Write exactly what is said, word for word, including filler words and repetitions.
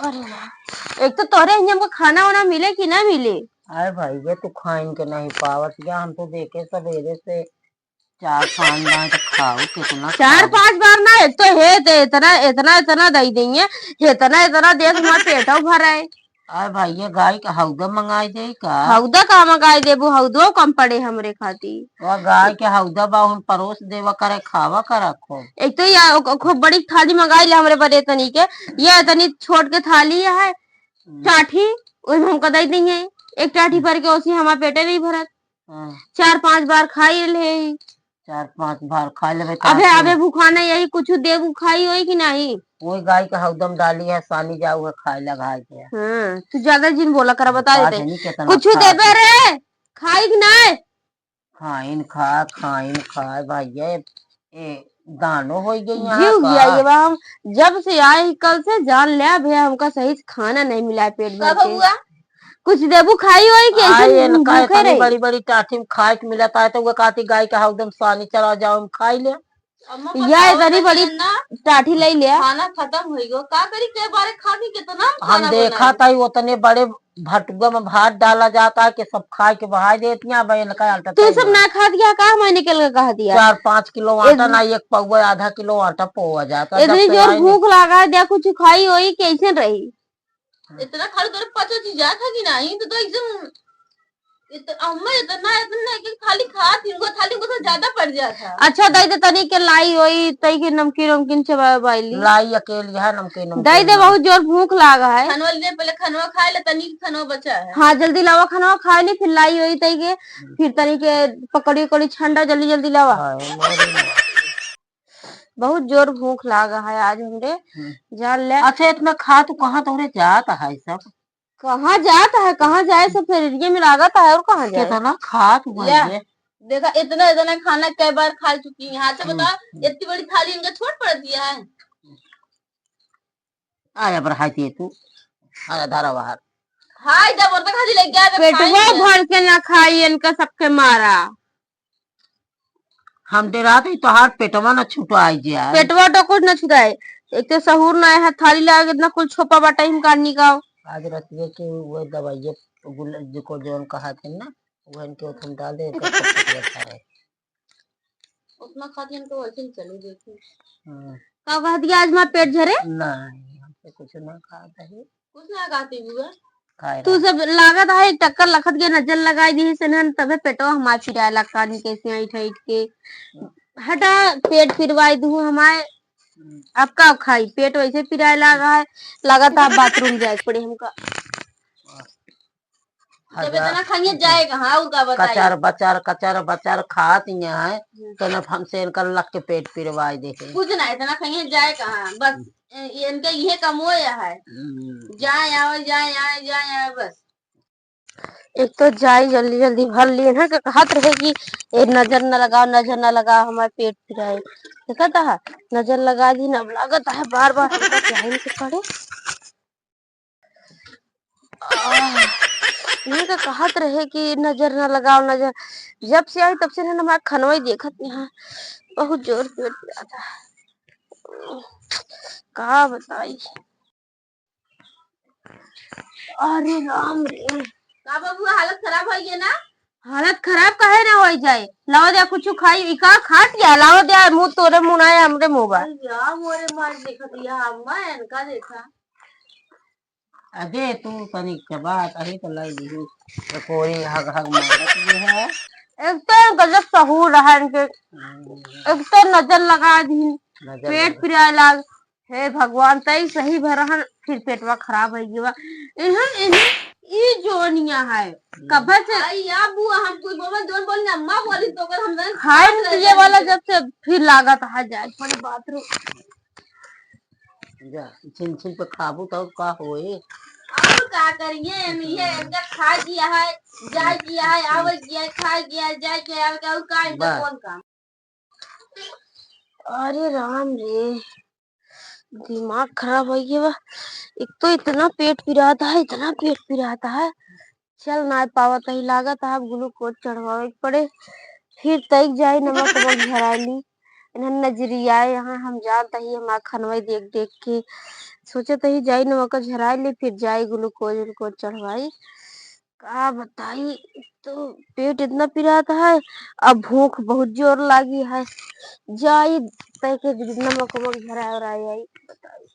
अरे वाह। एक तो तोहरे हियाँ हमको खाना वाना मिले कि ना मिले? अरे भाई, ये तू खाइन के नहीं पावत क्या? हम तो देखे सवेरे से चार पाँच बार तो खाओ, कितना चार खाओ? पाँच बार ना, एक तो हे दे इतना, इतना, इतना दई देइए, इतना, इतना दे तुम्हारा पेटो भर है। अरे भाई, ये गाय का हौदा मंगाई दे का? हौदा का मंगाई देबू? हौदो कम पड़े हमरे खातिर। वो गाय के हौदा बा, हम परोस देवा करे, खावा करा खूब। एक तो या ओ-, खूब बड़ी थाली मंगाई ले हमरे बदे तनी के, या तनी छोट के थाली है, हम्म। टाठी, ओइमे हमका दई देइए। एक टाठी हम्म। भर के ओसी हमार पेटे नहीं भरत। हाँ। चार पाँच बार खाई ले। चार पाँच बार खा लेबे, अबे, अबे भूखा नहीं, यही कुछ देबू खाई होई कि नहीं? वही गाय के हौदम डाली है, सानी जाऊ है, खाए लगा के। हाँ, तू ज्यादा जिन बोला करा, बता देते। कुछ देबे रे, खाई कि नहीं? खाइन खा, खाइन खा, भैया, ए, दानो होई गई यहाँ जीव का? गया ये बा, हम जब से आए कल से जान ले भैया, हमका सही से खाना नहीं मिला है पेट भर का के। बबुआ? कुछ देबू खाई होई कि ऐसे आए, इनका भूखे इतनी रही? बड़ी बड़ी टाठी में खाए के मिलत है, तो वो कहती गाय का हौदम सानी चला जाओ, हम खाई ले। अम्मा, या बताओ इतनी तनी बड़ी ना, टाठी ले लिया। खाना खत्म होई गो, का करी? के बारे खा के कितना हम हम खाना देखा बनाई? था, उतने बड़े भटुआ में भात डाला जाता है कि सब खाए के बहाय देती हैं। अब इनका आटा तू सब ना खा दिया का? मैंने कल का कहा दिया। चार पाँच किलो आटा इतनी ना, एक पौवा, आधा किलो आटा पोवा जाता है। इतनी जोर भूख लागा है, देखो, कुछ खाई होई, कैसे रही? इतना खाली तोरे पचो चीज जात है कि नहीं? तो, तो एकदम इत-, अम्मा इतना, इतना एक, एक थाली खा, तीन गो थाली, उनको तो ज्यादा पड़ जात है। अच्छा, दई दे तनी के लाई होई, तई के नमकीन, नमकीन चबाए बाइली। लाई अकेली है, नमकीन, नमकीन दई दे, नहीं। बहुत जोर भूख लागा है। खनवा ले, पहले खनवा खाए ले, तनी के खनवा बचा है। हाँ, जल्दी लावा, खनवा खाए ली, फिर लाई होई तई के, हम्म। फिर तनी के पकौड़ी, उकौड़ी छंडा, जल्दी, जल्दी लावा। हाँ, मोरी माँ। बहुत जोर भूख लागा है आज हमरे, हम्म। जान ले। अच्छा, इतना खा तू कहाँ तोहरे जात है सब? कहाँ जात है, कहाँ जाए सब फेरिये में लागत है, और कहाँ जाए? कितना खा तू ले, भैया? देखा, इतना, इतना खाना कई बार खा चुकी है। हाथ से हम्म, बता, हम्म। इतनी बड़ी थाली इनका छोट पड़ दिया है। आय, अब रहा दे तू। आय, धारा बाहर। हाय, जब और तक हाथी लग गया, तो पेटवा खाएंगे। भर के ना खाई, इनका सबके मारा। हम डेरात हई तोहार पेटवा ना छुटाई जाए। पेटवा तो कुछ ना छुटाए। एक तो सहूर ना है, थाली लगा के इतना कुल छोपा बाटा ही काट निकाओ। आज रतिया के वो दवाइया गुल-, जो को जौन कहा थे ना, वो इनके उठन डाल दे, इनका सब पेटवा खा रहे। उतना खाती इनके वैसे ही चले देखी। हाँ। का कह दिया आज माँ पेट झरे? नहीं, हमसे कुछ ना कहा था। कुछ ना कहती बुआ। खाए तू रहा। सब लागत है एक टक्कर लखत के नजर लगाई दी से नहन, तबे पेटवा हमार पिराए लग कान के से ऐठ ऐठ के। हटा, पेट पिरवाई दू हमारे। हम्म। अब का खाई, पेट वैसे पिराए लागा है, लागत है बाथरूम जाए के पड़े हमका। जब हजार इतना खाइए जाए कहाँ, और का बताई? कचर बचर, कचर बचर खात ही हैं, हम्म। तो न हमसे इनका लग के पेट पिरवाई दे है। कुछ ना, इतना खाइए जाए कहाँ, बस। हम्म। ए, ये इनका इहे कमो या है। हम्म। जाए आवे, जाए आए, जाए आए, बस। एक तो जाई जल्दी जल्दी भर लिए ना, कि कहत रहे कि ए नजर न लगाओ, नजर न लगाओ, हमार पेट पिराए। देखत हा, नजर लगा दी ना, अब लागत है बार बार हमका जाए के पड़े। आह, इनका कहत रहे कि नजर न लगाओ, नजर। जब से आई तब से ना हमार खनवा ही देखत यहाँ, बहुत जोर पेट पिरात है। का बताई? अरे राम रे। का बबुआ, हालत खराब होइ गई ना? हालत खराब काहे ना होइ जाए? लावा दे कुछ खाई, ई का खात या? लावा दे, मुँह तोरे मुँह ना है, हमरे मुँह बा। अरे या, मोरे मार देखत या, अम्मा, इनका देखा। अबे तू तनी के बात अही तो लग गई। तो कोई हग हग मारत भी है। एक तो गजब सहूर रहा इनके, हम्म। एक तो नजर लगा दी, नजर पेट लगा। पिराए लाग। हे भगवान, तई सही भर रहन, फिर पेटवा खराब होइ गवा। इन्हन, इन्हन, ई जोनिया है, हम्म। कब से आई या बुआ, हम कोई बोबन जोन बोली ना, अम्मा बोली तो अगर हम खाए न पिए वाला जब से फिर लागत है जाए पड़ी बाथरूम। जा, छिन छिन पे खाबू तो का होई? और का करिए, हम ये इनका खा गया है, जा गया है, आवे गया है, खा गया है, जा गया है, आवे गया है, और का इनका बस। कौन काम? अरे राम रे, दिमाग खराब होइ गया बा। एक तो इतना पेट पिरात है, इतना पेट पिरात है, चल ना पावत है, लागत है अब ग्लूकोज चढ़वावे के पड़े, फिर तैक जाई नमक वमक झराई ली। इन्हन नजरियाए यहाँ, हम जानत ही हमार खनवई देख देख के। सोचत ही जाई नमक झराई ले, फिर जाई ग्लूकोज उलकोज चढ़वाई। का बताई, तो पेट इतना पिरात है, अब भूख बहुत जोर लागी है। जाई तय के नमक उमक झराए उराए आई, बताई।